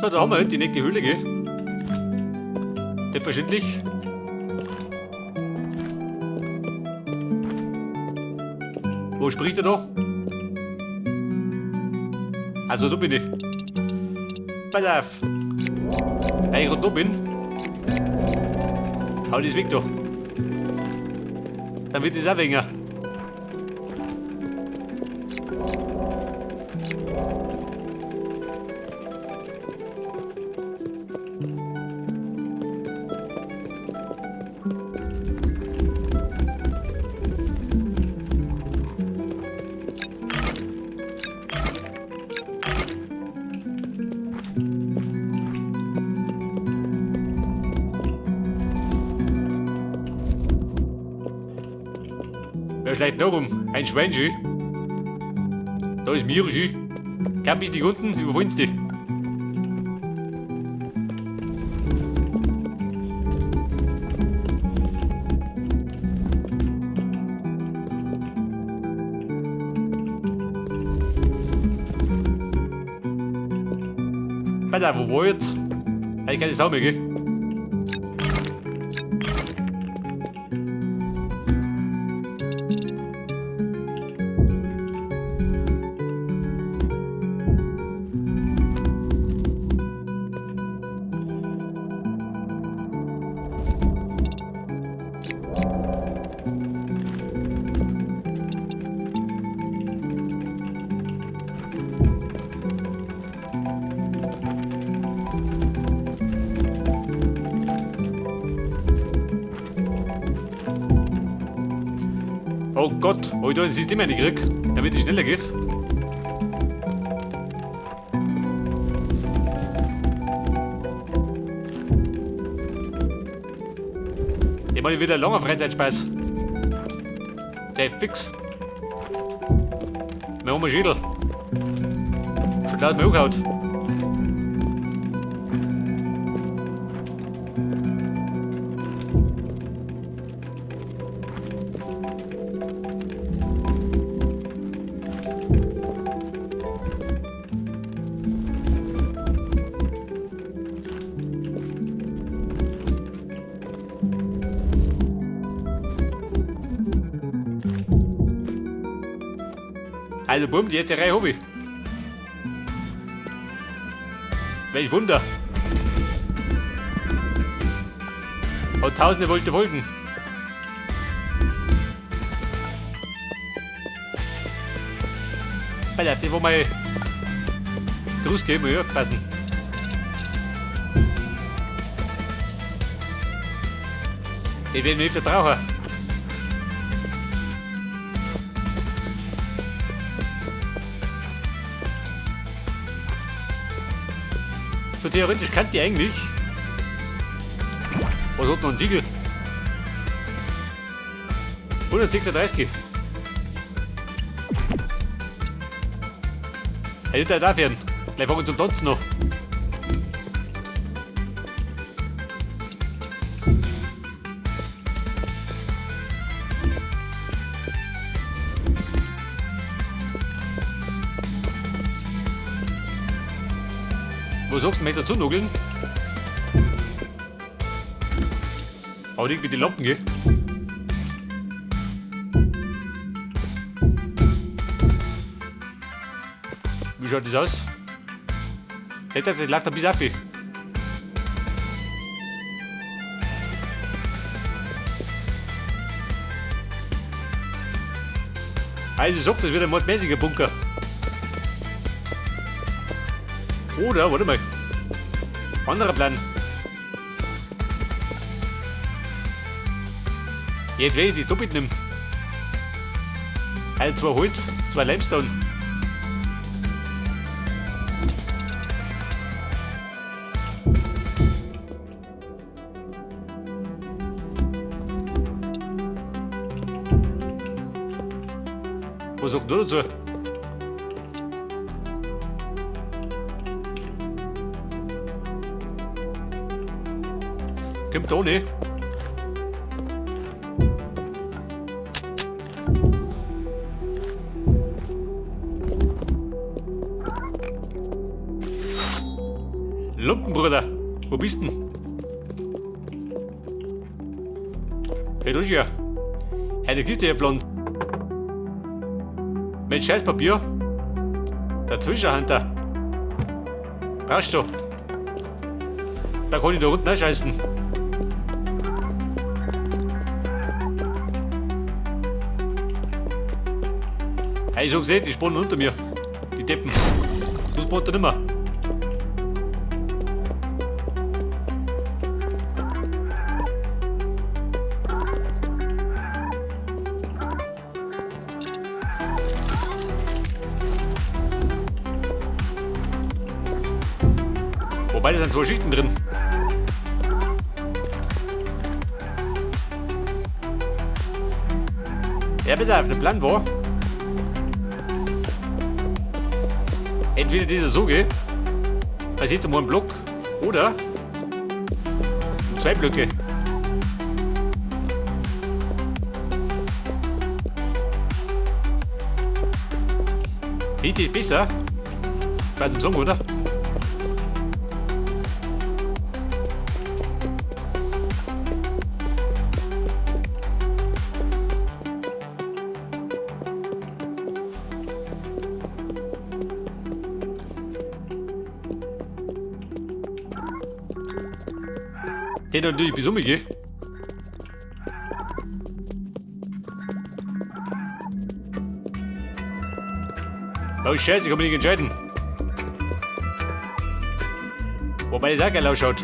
So, da haben wir halt die nächste Höhle, gell? Selbstverständlich. Wo spricht er da? Also, da bin ich. Pass auf. Weil ich gerade da bin. Hau das weg da. Dann wird das auch weniger. Wer schleicht noch rum? Ein Schweinchen. Da ist Mirji. Komm bis die unten, überfallen sie dich. Pass auf, wo war jetzt? Ich keine Sau mehr, gell? Oh Gott, ob ich da ein System reingekriegt, damit es schneller geht. Ich meine wieder langer Freizeitspaß. Der fix. Wir haben einen Schädel. Schon laut mir angehauen. Also bumm, die erste Reihe hab ich. Welch Wunder. Hat tausende Volt Wolken. Alter, die wo mal Gruß geben, ja, passen. Ich werde mir öfter brauchen. So theoretisch kann die eigentlich. Was hat noch ein Siegel? 136. Er wird da werden. Gleich fangen wir zum Tanzen noch. Wo sagst du, möchte dazu nugeln? Aber irgendwie die Lampen, gell? Wie schaut das aus? Das läuft ein bisschen auf. Also ich sag, das wird ein mordmäßiger Bunker. Oder, warte mal. Anderer Plan. Jetzt werde ich die doppelt nehmen. Also 2 Holz, 2 Limestone. Was sagt du dazu? Kommt da nicht. Lumpenbruder, wo bist denn? Hey, du hier. Eine Kiste herpflanzt. Mit Scheißpapier. Dazwischen, Hunter. Brauchst du. Da kann ich da unten auch scheißen. Hey, ich hab gesehen, die spannen unter mir. Die Deppen. Du spawnt da nimmer. Wobei, da sind zwei Schichten drin. Ja, bitte, auf der Plan war. Entweder dieser so geht, passiert um einen Block, oder zwei Blöcke. Richtig besser. Bei dem Song, oder? Der natürlich bis umgehe. Oh Scheiße, ich kann mich nicht entscheiden. Wobei das auch geil ausschaut.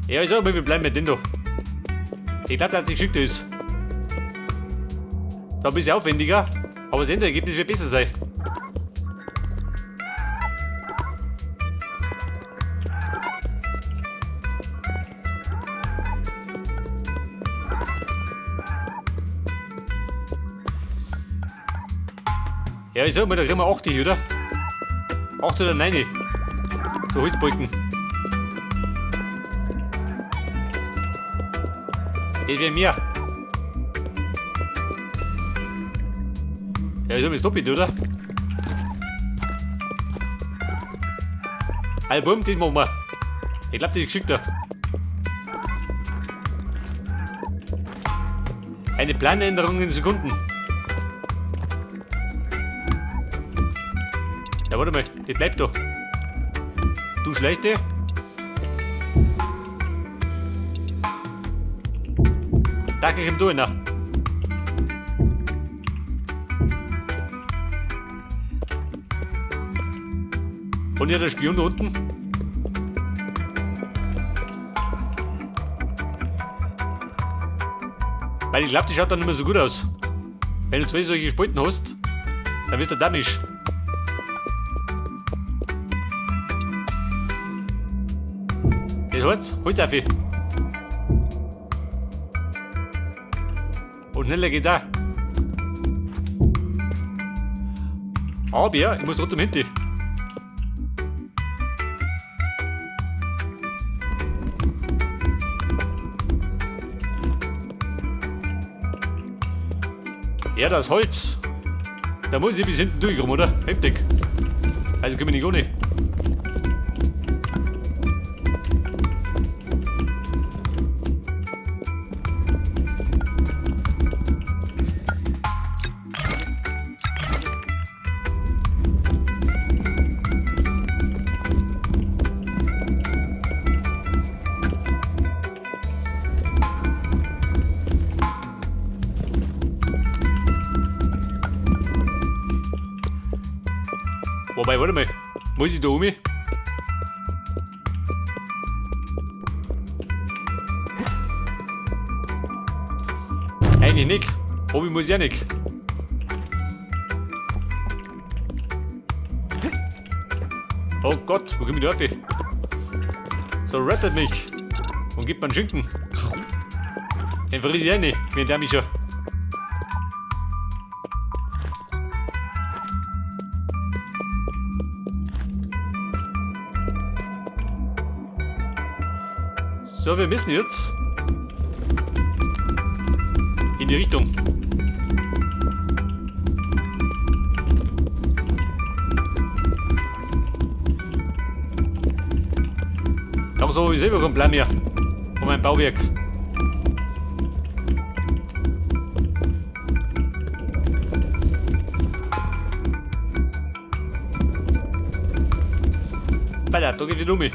Ja, ich sag mal, wir bleiben mit dem da. Ich glaube, dass es geschickt ist. Da ein bisschen aufwendiger, aber das Endergebnis wird besser sein. Ja, ich sag mal, da kriegen wir 80, oder? 8 oder 9. So Holzbalken. Das wäre mehr. Ja, ich sag mal, ist doppelt, oder? Album, das machen wir. Ich glaub, das ist geschickter. Eine Planänderung in Sekunden. Ja, warte mal, das bleibt da. Du Schlechte. Da kommt du einer. Und hier der Spion da unten. Weil ich glaub, die schaut dann nicht mehr so gut aus. Wenn du zwei solche Spalten hast, dann wird der damisch. Das Holz, Holz auf. Und schneller geht auch. Aber ich muss trotzdem hinten. Ja, das Holz. Da muss ich bis hinten durchkommen, oder? Heftig. Also können wir nicht ohne. Wobei, warte mal, muss ich da um? Eigentlich nicht. Obi muss ich ja nicht. Oh Gott, wo komm ich da auf? So, rettet mich. Und gibt mir einen Schinken. Den verriss ich eh nicht, wie ein Dämischer. So, wir müssen jetzt in die Richtung. So habe ich selber keinen Plan mehr. Von meinem Bauwerk. Weiter, da geht die Nummer.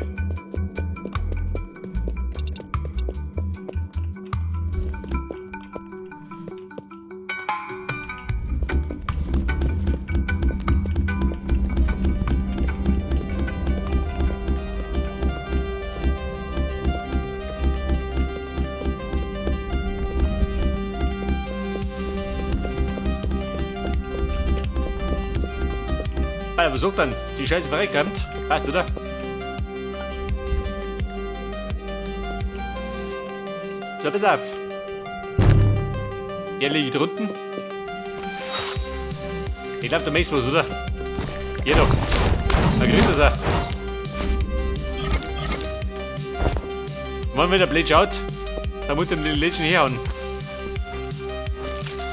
Alter, was sagt dann? Die Scheiße verreckt. Passt, oder? So, pass auf. Hier liege ich drunten. Ich glaube, da möchtest du was, oder? Ja doch. Da kriegt das auch. Wenn wieder blöd schaut, dann muss ich den letzten herhauen.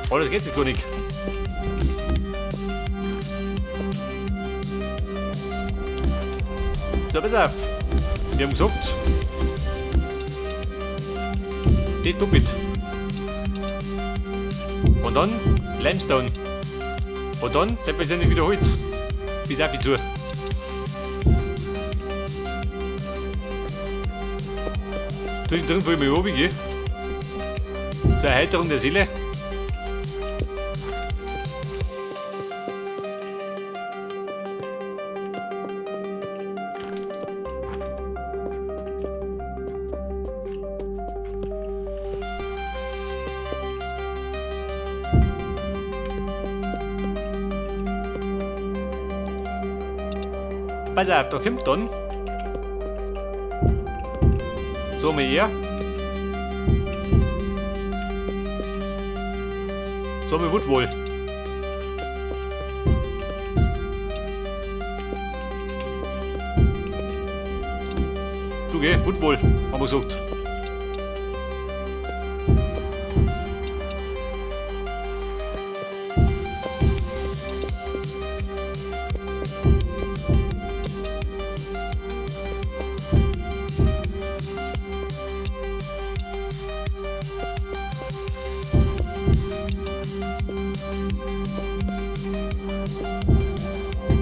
Oh, das geht jetzt gar nicht. So, pass auf. Wir haben gesagt, die doppelt. Und dann Limestone. Und dann, dann wird es wieder Holz. Bis auf zu. Zwischendrin, wo ich mal oben gehe. Zur Erheiterung der Seele. Pass auf, da kommt dann. So mal her. So mal Woodwool. Du geh, Woodwool, haben wir gesagt.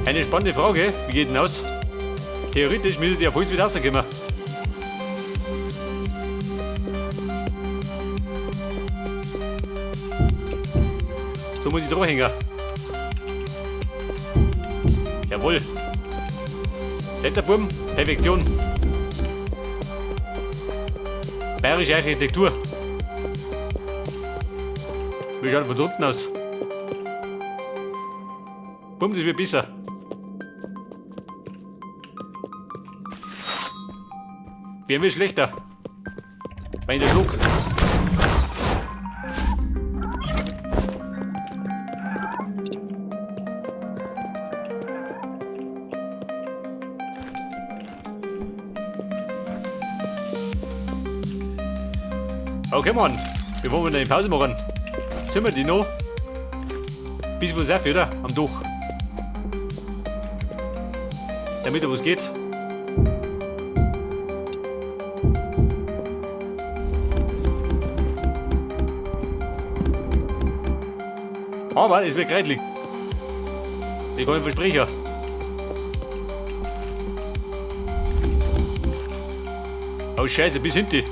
Eine spannende Frage, wie geht denn aus? Theoretisch müsste der Holz wieder rauskommen. So muss ich drauf hängen. Jawohl. Letterburm, Perfektion. Bayerische Architektur. Wie schaut von unten aus? Bumm, das wird besser. Wer wird schlechter? Wenn der Schluck. Okay, Mann. Wir wollen eine Pause machen. Sind wir die noch? Bis was auf, oder? Am Dach. Damit da was geht. Aber es wird kreidlich. Ich kann versprechen. Oh Scheiße, bis hinten.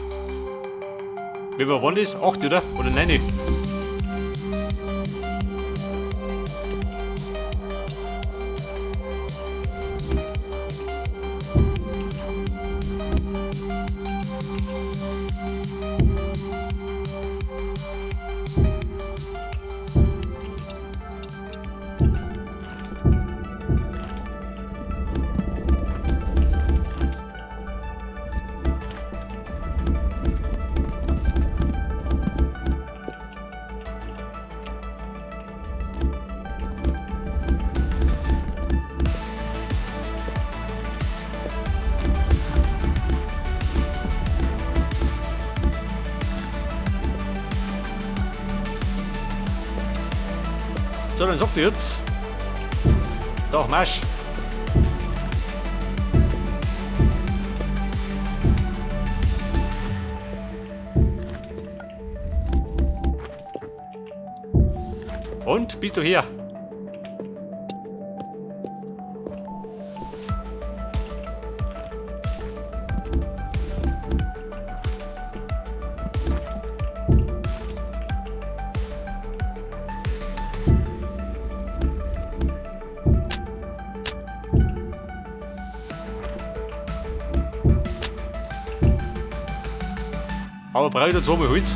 Wie war wann das? 8, oder? Oder 9? So, dann sagt ihr jetzt. Doch, Marsch. Und, bist du hier? Aber brauche ich da zweimal Holz?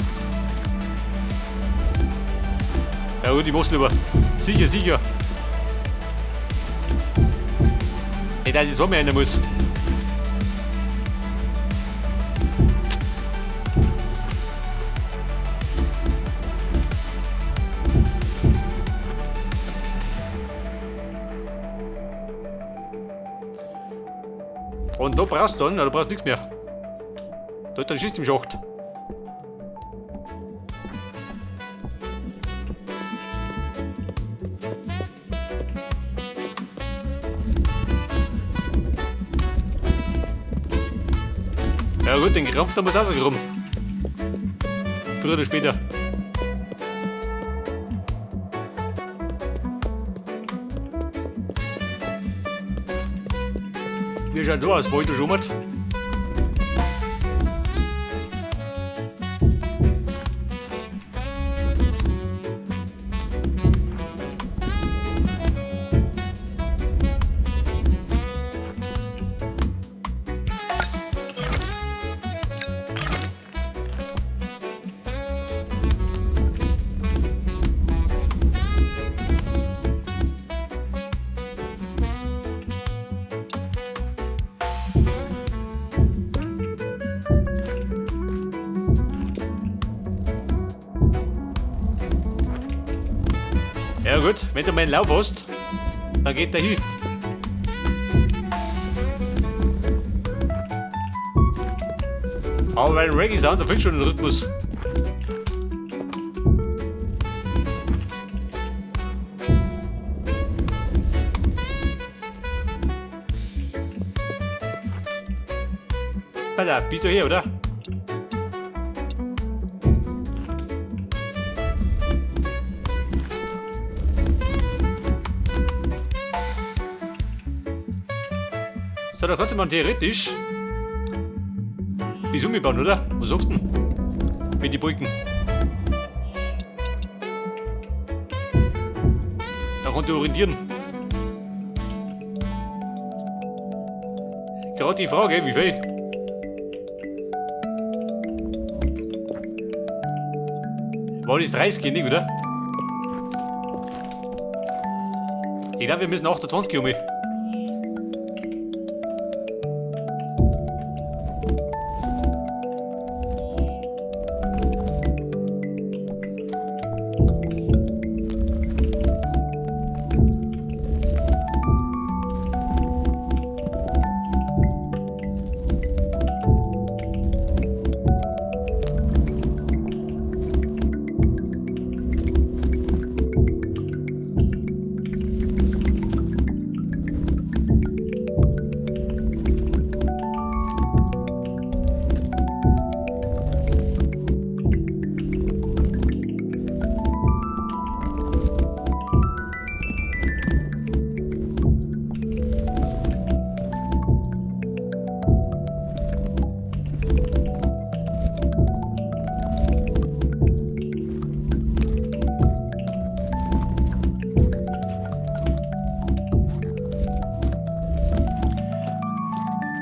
Ja gut, ich mach's lieber. Sicher, sicher. Nicht, dass ich zweimal rein muss. Und da brauchst du dann, da brauchst du nichts mehr. Da ist dann Schicht im Schacht. Ja gut, den Krampf, da muss auch so rum. Früher oder später. Wie schaut so aus, wollt ihr schon mal? Ja gut, wenn du meinen Lauf hast, dann geht der hin. Aber bei dem Reggae-Sound, da findest du schon den Rhythmus. Pass auf, bist du hier, oder? So, da könnte man theoretisch bis umbauen, oder? Was sagst du denn? Mit den Balken. Da konnte ich orientieren. Gerade die Frage, wie viel? War das 30, nicht, oder? Ich glaube, wir müssen 28 um.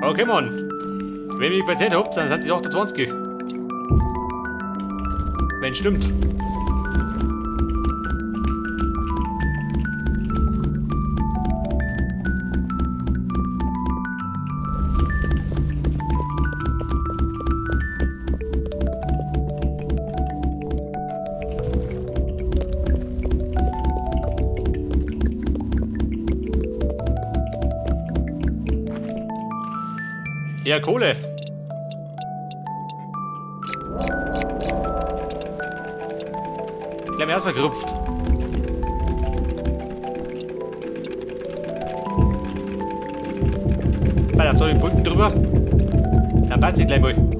Okay, Mann. Wenn ich mich verzählt hab, dann sind die 28. Wenn stimmt. Ja, Kohle. Gleich mal rausgerupft. Weil auf da den Brücken drüber. Dann passt es gleich mal.